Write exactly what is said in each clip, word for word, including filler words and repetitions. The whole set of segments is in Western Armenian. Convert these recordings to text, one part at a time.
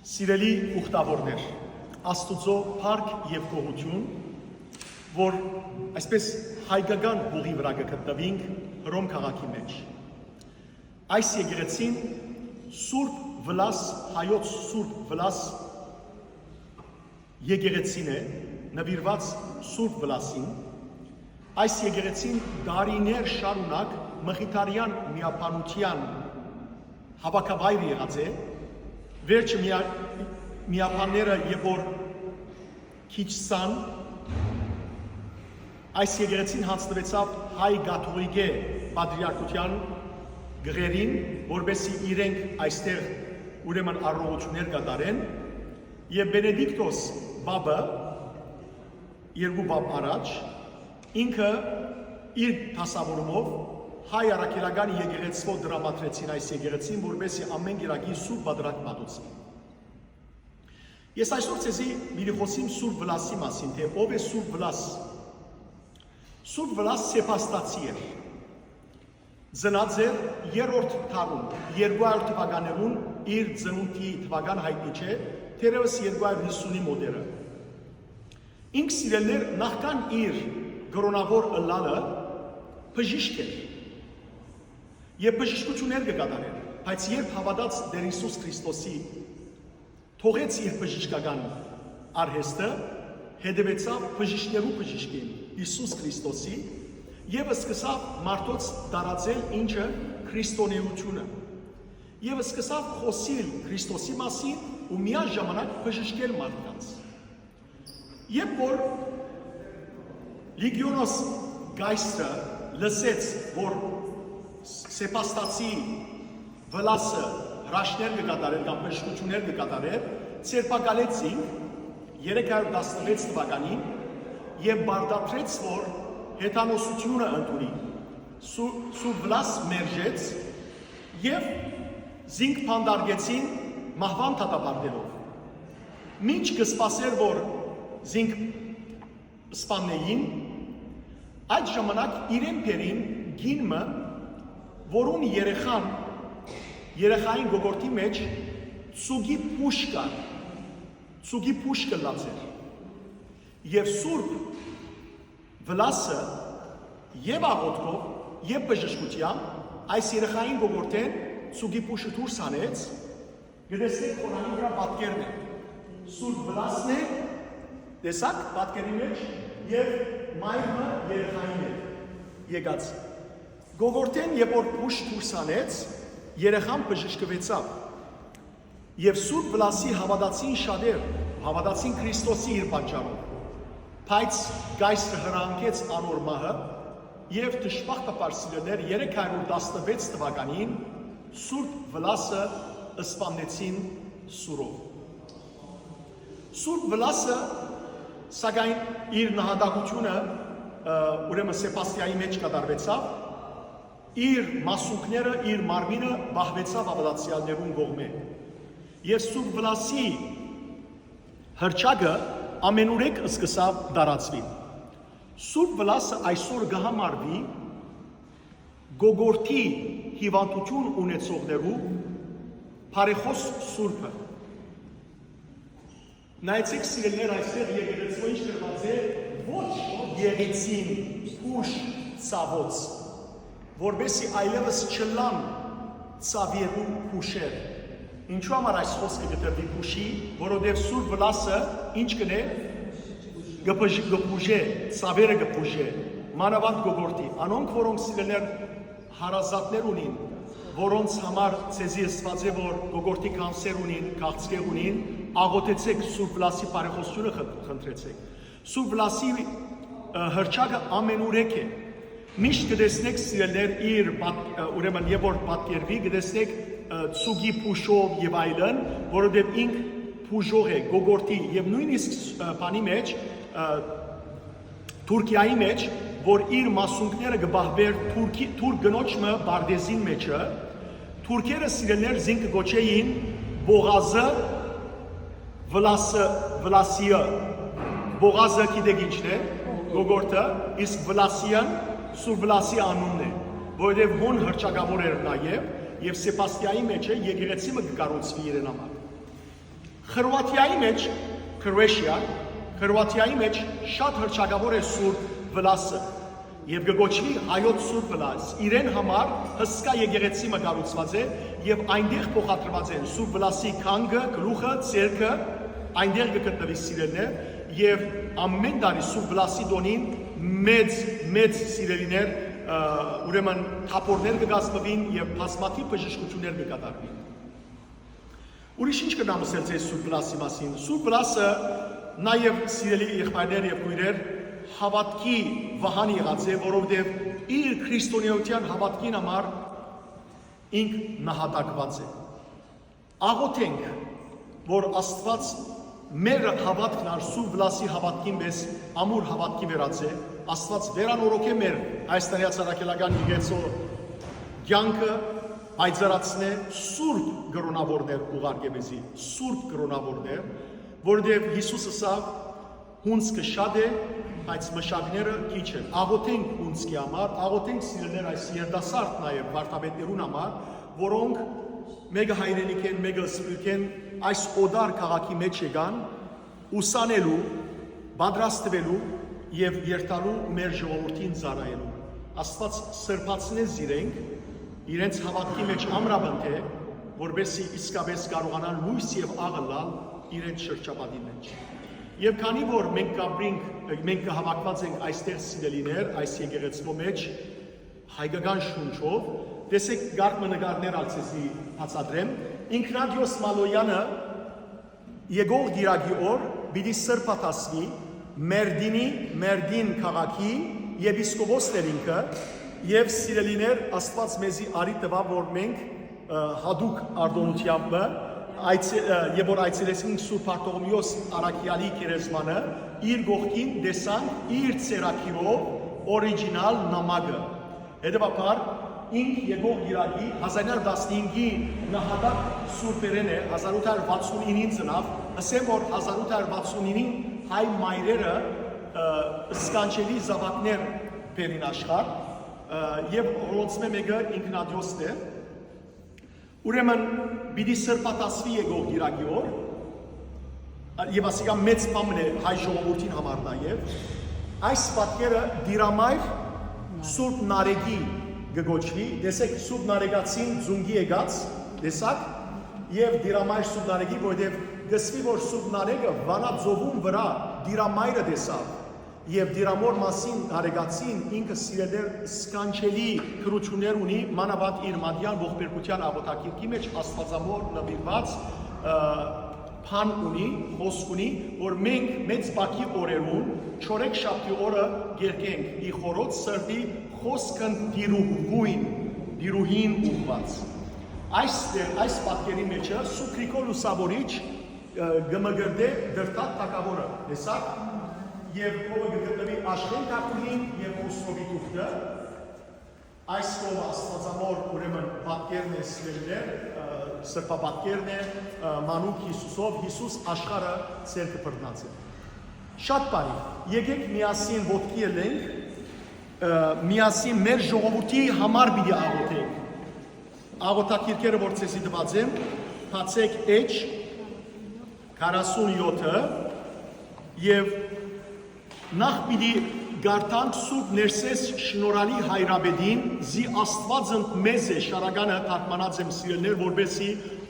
Սիրելի ուխտավորներ, Աստուծոյ փառք եւ գոհութիւն, որ այսպես հայկական հողի վրայ կը գտնուինք Հռոմ քաղաքի մէջ։ Այս եկեղեցին Սուրբ Վլաս, հայոց Սուրբ Վլաս եկեղեցին է, նուիրուած Սուրբ Վլասին։ Այս եկեղեցին դարիներ շարունակ մխիթարեան միաբանութեան հաւաքավայր եղած է։ Վերջը միա-, միաբանները, երբ որ քիչցան, այս եկեղեցին յանձնուեցաւ հայ կաթողիկէ պատրիարքութեան գղերին, որպեսզի իրենք այստեղ ուրեմն արարողութիւններ կատարեն, եւ Բենեդիկտոս պապը, երկու պապ առաջ, ինքը իր դասաւորումով հայ առաքելական եկեղեցւոյ տրամադրեցին այս եկեղեցին, որպեսզի ամէն կիրակի Սուրբ Պատրակ մատուցի։ Ես այսօր ձեզի պիտի խօսիմ Սուրբ Վլասի մասին, թէ ով է Սուրբ Վլաս։ Սուրբ Վլաս սեպաստացի էր։ Ծնած էր երրորդ դարուն, երկու հարիւր թուականներուն, իր ծնունդի թուական յայտնի չէ, թերեւս երկու հարիւր հիսունի մօտերը։ Ինք, սիրելիներ, նախքան իր կրօնաւոր ըլլալը բժիշկ էր եւ բժշկութիւններ կը կատարէր, բայց երբ հաւատաց Տէր Յիսուս Քրիստոսի, թողեց իր բժշկական արհեստը, հետեւեցաւ բժիշկներու բժիշկին, Յիսուս Քրիստոսի, եւ սկսաւ մարդոց տարածել ինչը՝ քրիստոնէութիւնը, եւ սկսաւ խօսիլ Քրիստոսի մասին ու միաժամանակ բժշկել մարդկանց։ Երբ որ Լիգիոնոս կայսրը լսեց, որ սեպաստացի Վլասը հրաշքներ կը կատարէր կամ բժշկութիւններ կը կատարէր, ձերբակալեց զինք երեք հարիւր տասնվեց թուականին եւ պարտադրեց, որ հեթանոսութիւնը ընդունի։ Սու-, Սուրբ Վլաս մերժեց եւ զինք բանտարկեցին մահուան դատապարտելով։ Մինչ կը սպասէր, որ զինք սպաննէին, այդ ժամանակ իրեն բերին կին մը, որուն երեխան, երեխային կոկորդի մէջ ծուկի փուշ կար, ծուկի փուշ կլած էր։ Եւ Սուրբ Վլասը եւ աղոթքով, եւ բժշկութեամբ այս երեխային կոկորդէն ծուկի փուշը դուրս հանեց, կը տեսնէք, խորանի վրայ պատկերն է։ Սուրբ Վլասն է, տեսաք, պատկերի մէջ, եւ մայր մը երեխային հետ եկած։ Կոկորդէն երբ որ փուշ դուրս հանեց, երեխան բժշկուեցաւ։ Եւ Սուրբ Վլասի հաւատացին շատեր, հաւատացին Քրիստոսի իր պատճառով։ Բայց կայսրը հրահանգեց անոր մահը, եւ դժբախտաբար, սիրելիներ, երեք հարիւր տասնվեց թուականին Սուրբ Վլասը սպաննեցին սուրով։ Սուրբ Վլասը, սակայն, իր նահատակութիւնը, ը, ուրեմն Սեպաստիայի մէջ կատարուեցաւ, իր մասունքները, իր մարմինը պահուեցաւ հաւատացեալներուն կողմէ։ Եւ Սուրբ Վլասի հռչակը ամենուրեք սկսաւ տարածուիլ։ Սուրբ Վլասը այսօր կը համարուի կոկորդի հիւանդութիւն ունեցողներու բարեխօս սուրբը։ Նայեցէք, սիրելիներ, այստեղ եկեղեցւոյ ինչ գրուած է, ոչ եղիցին փուշ ցաւոց, որպեսզի այլեւս չըլլան ցաւերու փուշեր։ Ինչու համար այս խօսքը կը տրուի փուշի, որովհետեւ Սուրբ Վլասը ինչ կ'ընէ, կը բժ-, կը բուժէ, ցաւերը կը բուժէ, մանաւանդ կոկորդի։ Անոնք, որոնք, սիրելիներ, հարազատներ ունին, որոնց համար ձեզի ըսուած է, որ կոկորդի կանսեր ունին, քաղցկեղ ունին, աղօթեցէք, Սուրբ Վլասի բարեխօսութիւնը խ-, խնդրեցէք։ Սուրբ Վլասի, ը, հռչակը ամենուրեք է։ Միշտ կը տեսնէք, սիրելիներ, իր պատ-, ը, ուրեմն, երբ որ պատկերուի, կը տեսնէք, ը, ծուկի փուշով եւ այլն, որովհետեւ ինք բուժող է, կոկորդի, եւ նոյնիսկ, ը, բանի մէջ, ը, Թուրքիայի մէջ, որ իր մասունքները կը պահուէր թուրքի, թուրք կնոջ մը պարտեզին մէջը, թուրքերը, սիրելիներ, զինք կը կոչէին Բողազը, Վլասը, Վլասիը։ Բողազը գիտեք ինչն է, կոկորդը, իսկ Վլասիան Սուրբ Վլասի անունն է, որովհետեւ հոն հռչակաւոր էր նաեւ, եւ Սեպաստիայի մէջը եկեղեցի մը կը կառուցուի իրեն համար։ Խրուաթիայի մէջ, Քրուէշիա, Խրուաթիայի մէջ շատ հռչակաւոր է Սուրբ Վլասը եւ կը կոչուի հայոց Սուրբ Վլաս։ Իրեն համար հսկայ եկեղեցի մը կառուցուած է եւ այնտեղ փոխադրուած են Սուրբ Վլասի գանգը, գլուխը, ձեռքը, այնտեղ կը գտնուի սիրելիներ, եւ ամէն տարի Սուրբ Վլասի տօնին մեծ, մեծ սիրելիներ, ը, ուրեմն թափօրներ կը կազմուին եւ բազմաթիւ բժշկութիւններ կը կատարուին։ Ուրիշ ինչ կրնամ ըսել ձեզ Սուրբ Վլասի մասին։ Սուրբ Վլասը նաեւ, սիրելի եղբայրներ եւ քոյրեր, հաւատքի վահան եղած է, որովհետեւ իր քրիստոնեայութեան հաւատքին համար ինք նահատակուած է։ Աղոթենք, որ Աստուած մեր հաւատքն ալ Սուրբ Վլասի հաւատքին պէս ամուր հաւատքի վերածէ, Աստուած վերանորոգէ մեր Հայաստանի Յարաքելական Եկեղեցու կեանքը, պայծառացնէ, սուրբ կրօնաւորներ ուղարկէ մեզի, սուրբ կրօնաւորներ, որովհետեւ Յիսուս ըսաւ, հունձքը շատ է, բայց մշակները քիչ են։ Աղոթենք հունձքի համար, աղոթենք, սիրելիներ, այս երիտասարդ նաեւ վարդապետներուն համար, որոնք մէկը հայրենիքէն, մէկը սփիւռքէն այս օտար քաղաքի մէջ եկան, ուսանելու, պատրաստուելու եւ երթալու մեր ժողովուրդին ծառայելու։ Աստուած սրբացնէ զիրենք, իրենց հաւատքի մէջ ամրապնդէ, որպեսզի իսկապէս կարողանան լոյս եւ աղ ըլլալ իրենց շրջապատին մէջ։ Եւ քանի որ մենք կապրինք, մենք կը հաւաքուած ենք այստեղ, սիրելիներ, այս եկեղեցւոյ մէջ, հայկական շունչով, տեսեք, կարգ մը նկարներ ալ ձեզի բացատրեմ։ Ինքնատիոս Մալոյանը եկող կիրակի օր պիտի սրբատասվի Մերդինի, Մերդին քաղաքի եպիսկոպոսն էր ինքը, եւ, սիրելիներ, Աստուած մեզի արի տուաւ, որ մենք, ը, յատուկ արտօնութեամբ մը, այցե-, ը, եւ որ այցելեցինք Սուրբ Բարթողմէոս Առաքեալի գերեզմանը, իր կողքին տեսանք իր ձեռագիրով օրիջինալ նամակը։ Հետեւաբար, ինք եկող կիրակի հազար ինը հարյուր տասնհինգի նահատակ սուրբերէն է, հազար ութ հարյուր վաթսուն ինին ծնաւ, ըսեմ, որ հազար ութ հարյուր վաթսուն ինին հայ մայրերը, ը, սքանչելի զաւակներ բերին աշխարհ, ը, եւ հորոնցմէ մէկը ինքնատիոսն է։ Ուրեմն, պիտի սրբատասվի եկող կիրակի օր, եւ ասիկա մեծ բան մըն է հայ ժողովուրդին համար նաեւ։ Այս պատկերը Տիրամայր Սուրբ Նարեկի կը կոչուի, տեսեք, Սուրբ Նարեկացին ծունկի եկած, տեսակ, եւ Տիրամայր Սուրբ Նարեկի, որովհետեւ կսուի, որ Սուրբ Նարեկը Վանաձորին վրայ Տիրամայրը տեսաւ, եւ Տիրամոր մասին Նարեկացին ինքը, սիրելիներ, սքանչելի գրութիւններ ունի, մանաւանդ իր մատեան ողբերգութեան աղօթագիրքի մէջ Աստուածամոր նուիրուած, ը, բան ունի, խօսք ունի, որ մենք մեծ բակի օրերուն, չորեքշաբթի օրը կերկենք ի խորոց սրտի խօսքն տիրուհուն, տիրուհին ուղղուած։ Այս, այս պատկերի մեջը Սուրբ Գրիգոր Լուսաւորիչ, ը, կը մկրտէ դրդատ թագաւորը, տեսա, եւ ովը կը գտնուի Աշլեն թագուհին եւ Խուսրովի թուղթը։ Այս կողմը Աստուածամոր, ուրեմն, պատկերն է, սիրելիներ, ը, սրբապատկերն է, ը, մանուկ Յիսուսով, Յիսուս աշխարհը ձեռքը բռնած է։ Շատ բարի, եկեք միասին ոտքի ելենք, ը, միասին մեր ժողովուրդի համար պիտի աղոթենք։ Աղոթագիրքերը, որ ձեզի տուած եմ, բացեք էջ քառասուն յոթը, եւ նախ պիտի կարդանք Սուրբ Ներսես Շնորհալի Հայրապետին, զի Աստուածն մեզ է, շարականը թարգմանած եմ, սիրելիներ, որպեսզի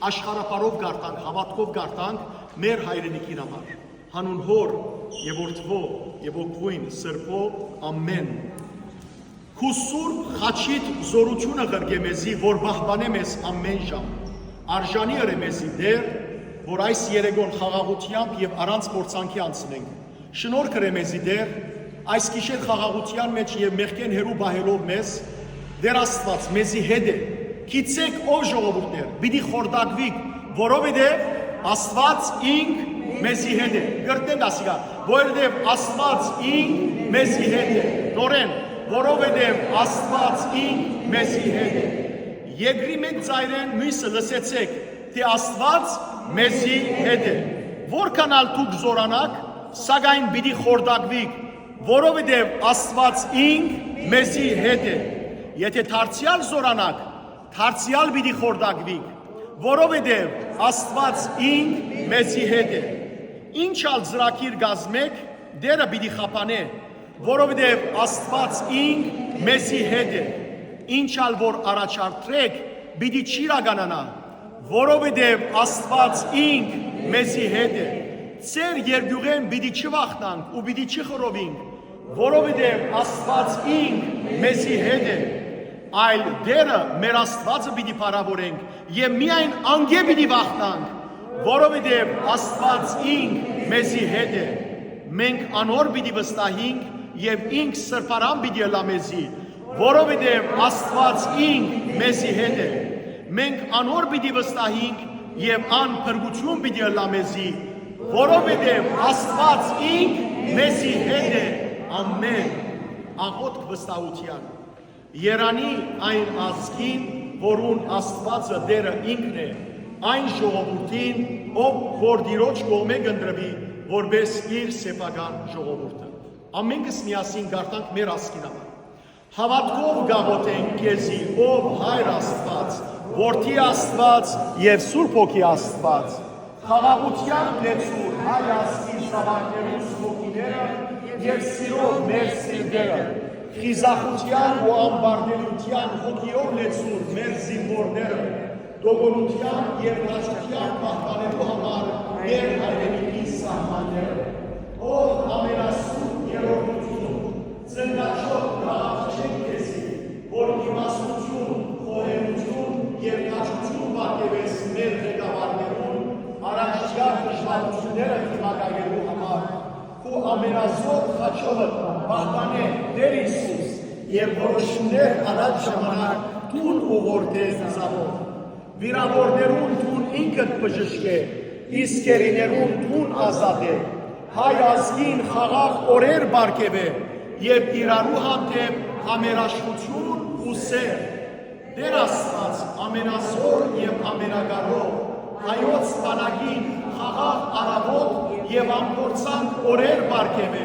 աշխարհաբարով կարդանք, հաւատքով կարդանք մեր հայրենիքին համար։ Հանուն Հօր եւ Որդւոյ եւ Հոգւոյն Սրբոյ, ամէն։ Քու սուրբ խաչիդ զօրութիւնը ղրկէ մեզի, որ պահպանէ մեզ ամէն ժամ։ Արժանի ըրէ մեզի, Տէր, որ այս երեկոն խաղաղութեամբ եւ առանց փորձանքի անցնենք։ Շնորհք ըրէ մեզի, Տէր, այս գիշեր խաղաղութեան մէջ եւ մեղքէն հեռու պահելով մեզ, Տէր Աստուած մեզի հետ է։ Գիտցէք, ով ժողովուրդներ, պիտի խորտակուիք, որովհետեւ Աստուած ինք մեզի հետ է։ Կրկնենք ասիկա, որովհետեւ Աստուած ինք մեզի հետ է։ Նորեն, որովհետեւ Աստուած ինք մեզի հետ է։ Երկրի մէկ ծայրէն միւսը լսեցէք, թէ Աստուած մեզի հետ է։ Որքան ալ դուք զօրանաք, սակայն պիտի խորտակուիք, որովհետեւ Աստուած ինք մեզի հետ է։ Եթէ դարձեալ զօրանաք, դարձեալ պիտի խորտակուիք, որովհետեւ Աստուած ինք մեզի հետ է։ Ինչ ալ ծրագիր կազմեք, Տէրը պիտի խափանէ, որովհետեւ Աստուած ինք մեզի հետ է։ Ինչ ալ որ առաջարկեք, պիտի չիրականանայ, որովհետեւ Աստուած ինք մեզի հետ է։ Ձեր երկիւղէն պիտի չվախնանք ու պիտի չխռովինք, որովհետեւ Աստուած ինք մեզի հետ է։ Այլ Տէրը մեր Աստուածը պիտի փառաւորենք եւ միայն անկէ պիտի վախնանք, որովհետեւ Աստուած ինք մեզի հետ է։ Մենք անոր պիտի վստահինք եւ ինք սրբարան պիտի ըլլայ մեզի, որովհետեւ Աստուած ինք մեզի հետ է։ Մենք անոր պիտի վստահինք եւ ան փրկութիւն պիտի ըլլայ մեզի, որովհետեւ Աստուած ինք մեզի հետ է։ Ամէն։ Աղօթք վստահութեան։ Երանի այն ազգին, որուն Աստուածը Տէրը ինքն է, այն ժողովուրդին, ով որ Տիրոջ կողմէ կ'ընտրուի որպէս իր սեփական ժողովուրդը։ Ամենքս միասին կարդանք մեր ազգին համար։ Հաւատքով կ'աղօթենք քեզի, ով Հայր Աստուած, Որդի Աստուած եւ Սուրբ Հոգի Աստուած, խաղաղութեան լեցուր հայ ազգի զաւակներուն հոգիները եւ սիրով մեր սիրտերը, խիզախութեան ու անվարդելիության հոգիով լեցուր մեր զինուորները, տոկունութեան եւ հրաշքեան պահպանելու համար մեր հայրենիքի սահմանները, ով ամենասուրբ երրորդությունը, ծնկաչոտ կ'աղաչենք քեզի, որ իմաստութիւն, խոհեմութիւն եւ քաջութիւն պարգեւես մեր ղեկավարներուն, առաջիկայ դժուարութիւնները դիմակայելու համար, քու ամենազոր խաչովդ պահպանէ Տէր Յիսուս եւ որոշումներ առած ժամանակ դուն ուղղորդես ծավով։ Վիրաւորներուն դուն ինքդ բժշկէ, իսկ գերիներուն դուն ազատէ, հայ ազգին խաղաղ օրեր պարգեւէ եւ իրարու հանդէպ համերաշխութիւն ու սեր։ Տէր Աստուած ամենազոր եւ ամենակարող, հայոց բանակին խաղաղ առաւոտ եւ անկործանք օրեր պարգեւէ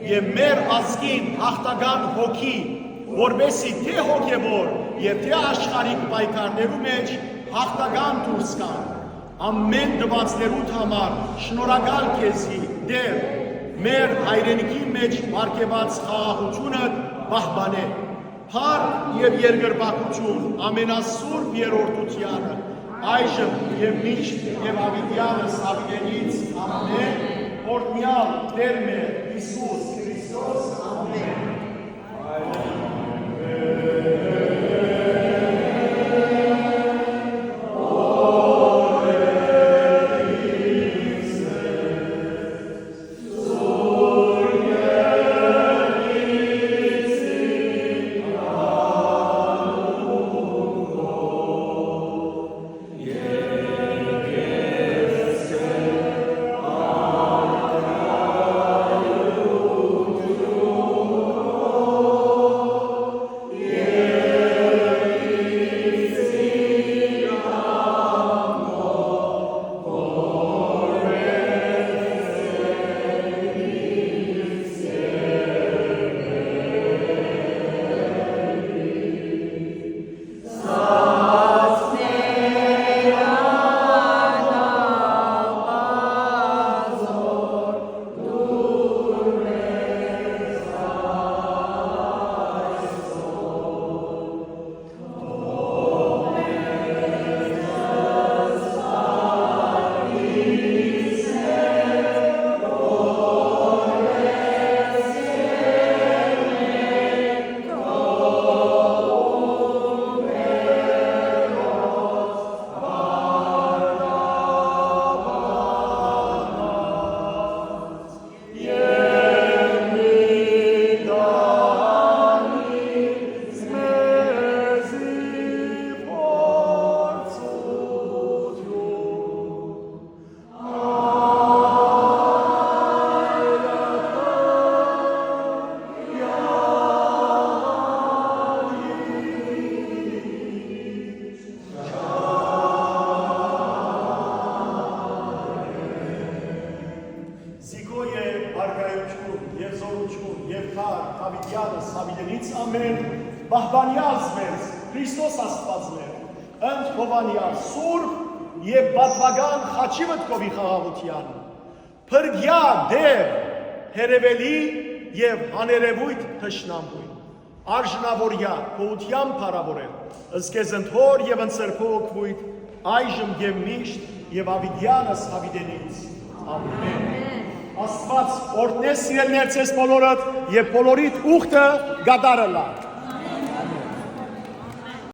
եւ մեր ազգին յաղթական հոգի, որպէսզի թէ հոգեւոր եւ թէ աշխարհիկ պայքարներու մէջ յաղթական դուրս գան։ Ամէն տուածներուդ համար շնորհակալ քեզի, Տէր, մեր հայրենիքի մէջ պարգեւած խաղաղութիւնը պահպանէ։ Փառք եւ երկրպագութիւն ամենասուրբ երրորդութեանը, այժմ եւ միշտ եւ աւիտեանս աւիտենից։ Ամէն։ Օրհնեալ Տէր մեր Յիսուս Քրիստոս։ Ամէն։ Զիգոյ է առկայութիւն եւ զօրութիւն եւ քար Դաւիդեանս Դաւիդենից ամէն, պահպանեալ մեզ Քրիստոս Աստուած մեր, ընդ հովանեալ սուրբ, Եւ պատմական խաչի մտքովի խաղաղութեան, փրկեայ Տէր, հեռաւելի եւ աներեւոյթ թշնամուին, արժանաւորեայ գոհութեան փառաւորել, զգեզնդ Հօր եւ ընծրփող Հոգւոյթ, այժմ եւ միշտ եւ յաւիտեանս յաւիտենից։ Ամէն։ Աստուած օրհնէ, սիրելիներ, ձեզ բոլորդ եւ բոլորիդ ուխտը կատարելը։